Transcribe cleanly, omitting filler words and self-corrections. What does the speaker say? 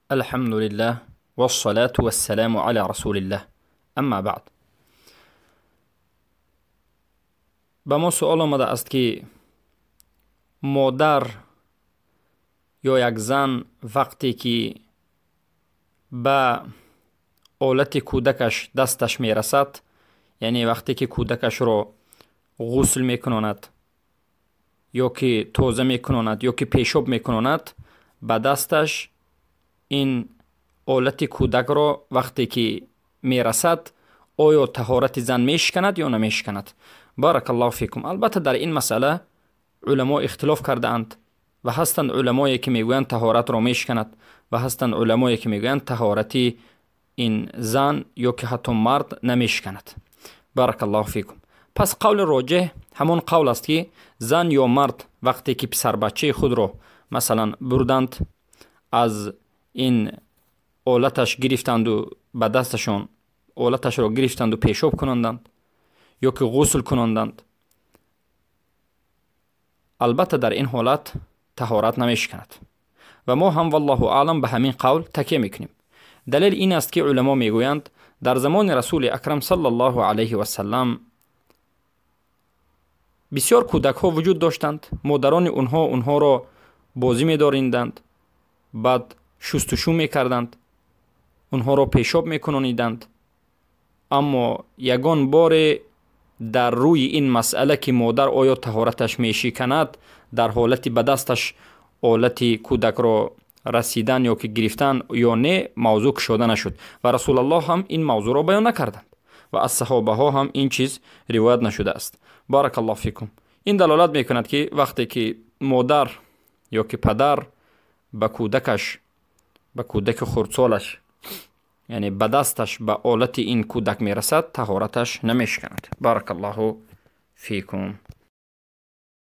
Алҳамдулиллаҳ вассалату вассаламу ала расулиллаҳ. Амма баъд. Ба мо суол омадааст, ки модар ё як зан вақте ки ба олати кӯдакаш дасташ мерасад, яъне вақте ки кӯдакашро ғусл мекунонад ё ки тоза мекунонад ё ки пешоб мекунонад, ба дасташ ин олати кӯдакро вақте ки мерасад, оё таҳорати зан мешиканад ё намешиканад? Баракаллоҳу фикум. Албатта, дар ин масъала уламо ихтилоф кардаанд ва ҳастанд уламое, ки мегӯянд, таҳоратро мешиканад, ва ҳастанд уламое, ки мегӯянд, таҳорати ин зан ё ки ҳатто мард намешиканад. Баракаллоҳу фикум. Пас қавли роҷеҳ ҳамон қавл аст, ки зан ё мард вақте ки писарбачаи худро, масалан, бурданд, аз ин олаташ гирифтанду ба дасташон олаташро гирифтанду пешоб кунонданд ё ки ғусл кунонданд, албатта, дар ин ҳолат таҳорат намешиканад. Ва мо ҳам, валлоҳу аълам, ба ҳамин қавл такя мекунем. Далел ин аст, ки уламо мегӯянд, дар замони Расули Акрам саллаллоҳу алайҳи васаллам бисёр кӯдакҳо вуҷуд доштанд. Модарони онҳо онҳоро бозӣ медоринданд, баъд шустушӯ мекарданд, онҳоро пешоб мекунониданд, аммо ягон боре дар рӯи ин масъала, ки модар оё таҳораташ мешиканад дар ҳолати ба дасташ олати кӯдакро расидан ё ки гирифтан ё не, мавзӯъ кушода нашуд ва Расулаллоҳ ҳам ин мавзӯъро баён накарданд ва аз саҳобаҳо ҳам ин чиз ривоят нашудааст. Баракаллоҳу фикум. Ин далолат мекунад, ки вақте ки модар ё ки падар ба кӯдакаш, ба кӯдаки хурдсолаш, яъне ба дасташ ба олати ин кӯдак мерасад, таҳораташ намешиканад. Баракаллоҳу фикум.